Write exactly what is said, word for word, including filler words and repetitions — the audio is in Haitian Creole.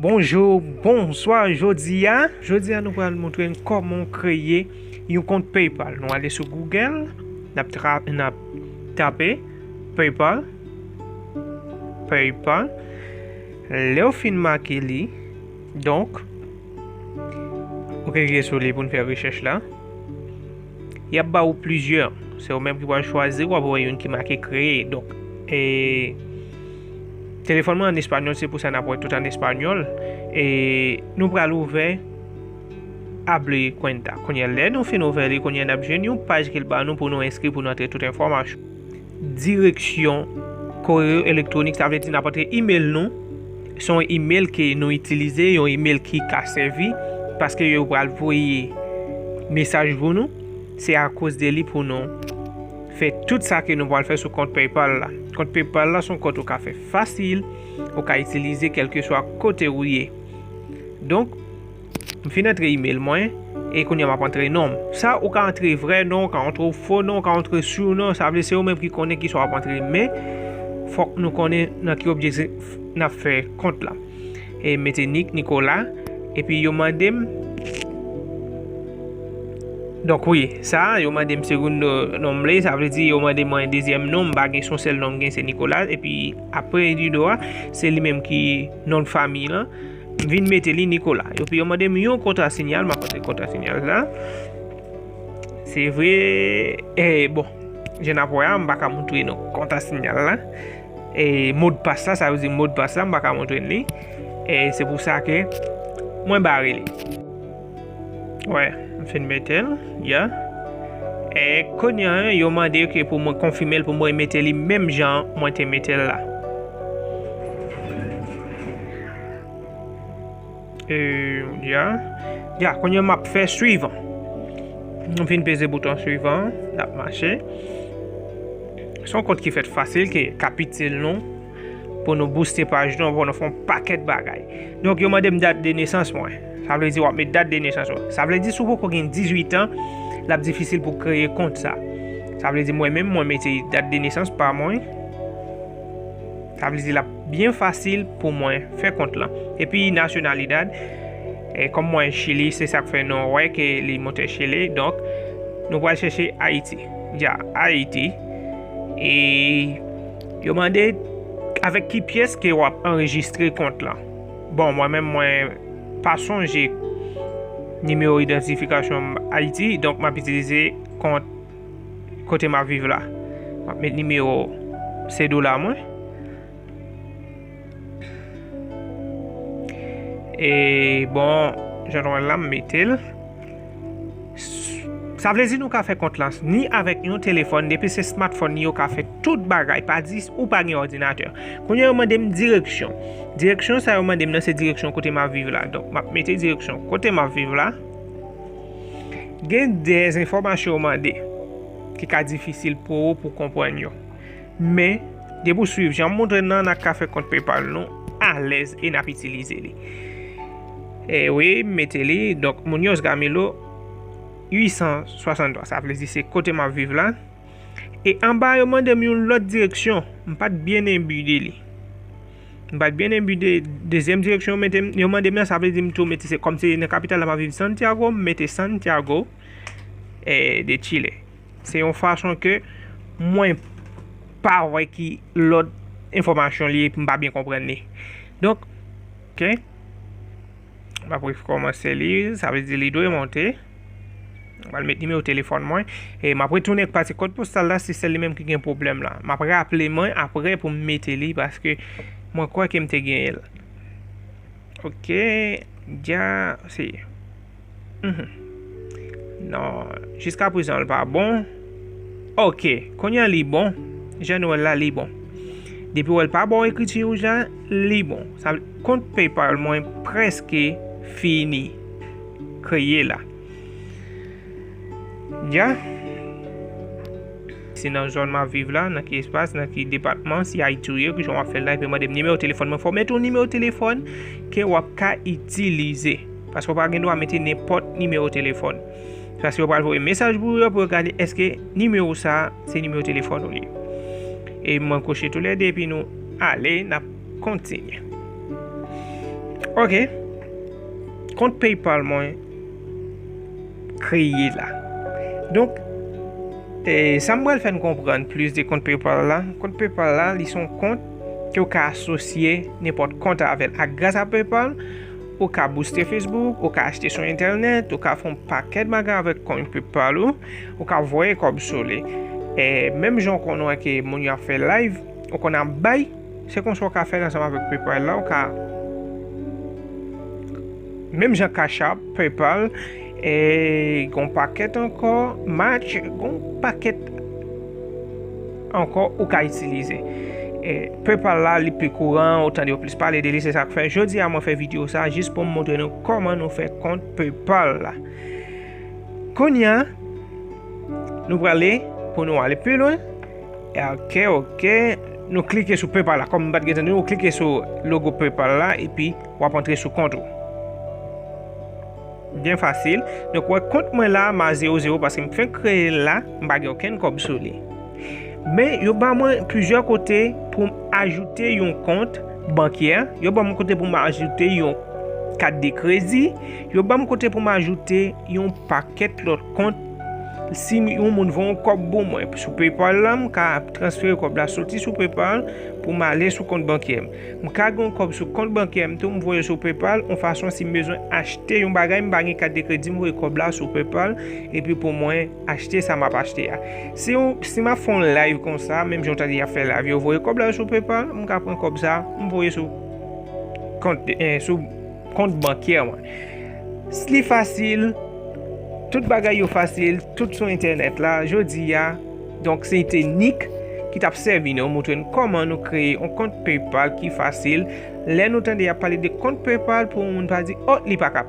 Bonjou, bonswa, jodi a. Jodi a, nou pral montre n kòman w kreye yon kont PayPal. Nou ale sou Google, n ap tra-, n ap tape PayPal, PayPal. Lè w fin make li, donk, ou klike sou li pou n fè rechèch la. Y ap ba ou plizyè. Se ou menm ki pral chwazi, w ap wè youn ki make kreye. Donk, e, telefòn mwen an espanyòl, se pou sa n ap wè tout an espanyòl. E nou pral ouvè Abrir cuenta. Kounye a, lè nou fin ouvè li, kounye a, n ap jwenn yon paj ke l ba nou pou nou enskri, pou nou antre tout enfòmasyon. Direksyon koreo elektwonik, sa vle di n ap antre imèl nou. Se yon imèl ke nou itilize, yon imèl ki ka sèvi, paske yo pral voye mesaj pou nou. Se akoz de li pou nou fè tout sa ke nou pral fè sou kont PayPal la. Kont PayPal la se yon kont ou ka fè fasil, ou ka itilize kèlkeswa kote ou ye. Donk, m fin antre imèl mwen, e kounye a m ap antre non m. Sa, ou ka antre vrè non, ou ka antre fo non, ou ka antre surnom, sa vle se ou menm ki konnen kisa w ap antre, men fòk nou konnen nan ki objektif n ap fè kont la. E mete Nick Nicolas, epi yo mande m, donk wi, sa, yo mande m segundo nombre, sa vle di yo mande mwen dezyèm non, m pa gen, se yon sèl non m gen, se Nicolas, epi apre Eduardo a, se li menm ki non fanmi lan. M vin mete li Nicolas. Epi yo mande m yon kontrasinyal, m ap antre kontrasinyal la. Se vre, e bon, jan n ap wè a, m pa ka montre nou kontrasinyal la. E modpas la, sa vle di modpas la, m pa ka montre n li. E se pou sa ke mwen bare li. Wè, m fin mete l, ya. E kounye a, yo mande ke pou mwen konfime l, pou mwen mete li menm jan mwen te mete l la. E, ya. Ya, kounye a m ap fè suivant. M fin peze bouton suivant, l ap mache. Se yon kont ki fèt fasil, ke k ap itil nou pou nou booste paj nou, pou nou fè yon pakèt bagay. Donk, yo mande m dat de nesans mwen. Sa vle di w ap met dat de nesans ou. Sa vle di si w poko gen dizuit an, l ap difisil pou kreye kont sa. Sa vle di mwen menm, mwen mete dat de nesans pa mwen. Sa vle di l ap byen fasil pou mwen fè kont lan. Epi nasyonalidad, e kòm mwen Chili, se sa k fè nou wè ke li montre Chili. Donk, nou pral chèche Ayiti. Ya, Ayiti. E yo mande avèk ki pyès ke w ap anrejistre kont lan. Bon, mwen menm, mwen pa sonje nimewo idantifikasyon m Ayiti, donk m ap itilize kont kote m ap viv la. M ap met nimewo sedola mwen. E bon, jan nou wè la, m mete l. Sa vle di nou ka fè kont lan ni avèk yon telefòn, depi se smartphone yo ka fè tout bagay, pa di ou pa gen òdinatè. Kounye a yo mande m direksyon. Direksyon sa yo mande m nan se direksyon kote m ap viv la. Donk, m ap mete direksyon kote m ap viv la. Gen de enfòmasyon yo mande ki ka difisil pou ou pou konprann yo. Men, depi w swiv jan m montre n nan, n ap ka fè kont PayPal nou alèz e n ap itilize li. E wi, m mete li. Donk, Muñoz Camilo uit san swasanntwa, sa vle di se kote m ap viv la. E anba, yo mande m yon lòt direksyon. M pa t byen enbi de li. M pa t byen enbi de dezyèm direksyon yo mete m, yo mande m nan, sa vle di m tou mete, se kòm se nan kapital la m ap viv, Santiago, m mete Santiago, eh, de Chile. Se yon fason ke mwen pa wè ki lòt enfòmasyon li ye, m pa byen konprann li. Donk, oke. M ap rekòmanse li, sa vle di li dwe monte. M pral met nimewo telefòn mwen. E m ap retounen pase kòd postal la, se sèl li menm ki gen pwoblèm la. M ap raple mwen apre pou m mete li, paske mwen kwè ke m te genyen l. Oke, dja, se. Mhm. Non, jiska prezan l pa bon. Oke, kounye a li bon. Jan nou wè l la, li bon. Depi w wè l pa ba w ekriti wouj la, li bon. Sa vle, kont PayPal mwen prèske fini kreye la. Dja. Se nan zòn m ap viv la, nan ki espas, nan ki depatman, si Ayiti w ye, kijan w ap fè l la, epi mande m nimewo telefòn mwen, fò w mete yon nimewo telefòn ke w ap ka itilize. Paske w pa gen dwa mete nenpòt nimewo telefòn. Paske yo pral voye mesaj pou yo, pou yo gade èske nimewo sa a se nimewo telefòn ou li ye. E mwen koche toulède, epi nou ale, n ap kontinye. Ok. Kont PayPal mwen kreye la. Donk, e, sa m pral fè n konprann plis de kont PayPal la. Kont PayPal la, li se yon kont ke w ka asosye nenpòt kont avè l. Ak gras a PayPal, ou ka booste Facebook, ou ka achte sou entènèt, ou ka fè yon pakèt bagay avèk kont PayPal ou, ou ka voye kòb sou li. E menm jan w konn wè ke moun yo ap fè live, ou konn ap bay, se konsa w ka fè l ansanm avèk PayPal la, ou ka menm jan Cash App, PayPal, e gon pakèt ankò, Match, gon pakèt ankò ou ka itilize. E PayPal la, li pi kouran, ou tande yo plis pale de li, se sa k fè jodi a mwen fè videyo sa jis pou m montre nou kòman nou fè kont PayPal la. Kounye a, nou prale pou nou ale pi lwen. Ok, ok. Nou klike sou PayPal la. Kòm m pa t gen tan di nou, ou klike sou logo PayPal la, epi w ap antre sou kont ou. Byen fasil. Donk, wè kont mwen la, m a zewo zewo paske m fenk kreye l la, m pa gen okenn kòb sou li. Men, yo ba mwen plizyè kote pou m ajoute yon kont bankyè. Yo ba mwen kote pou m ajoute yon kat de kredi. Yo ba m kote pou m ajoute yon pakèt lòt kont. Si yon moun voye yon kòb pou mwen sou PayPal la, m ka transfere kòb la soti sou PayPal pou m ale sou kont bankyè m. M ka gen yon kòb sou kont bankyè m tou, m voye sou PayPal, yon fason si m bezwen achte yon bagay, m pa gen kat de kredi, m voye kòb la sou PayPal, epi pou mwen achte sa m ap achte a. Si, si m ap fè yon live konsa, menm jan w tande y ap fè live, yo voye kòb la sou PayPal, m ka pran kòb sa, m voye sou kont, eh, sou kont bankyè mwen. Li fasil, tout bagay yo fasil, tout sou entènèt la, jodi a. Donk, se te Nick ki t ap sèvi nou, montre n kòman nou kreye yon kont PayPal ki fasil. Lè nou tande y ap pale de kont PayPal, pou yon moun pa di, oh, li pa ka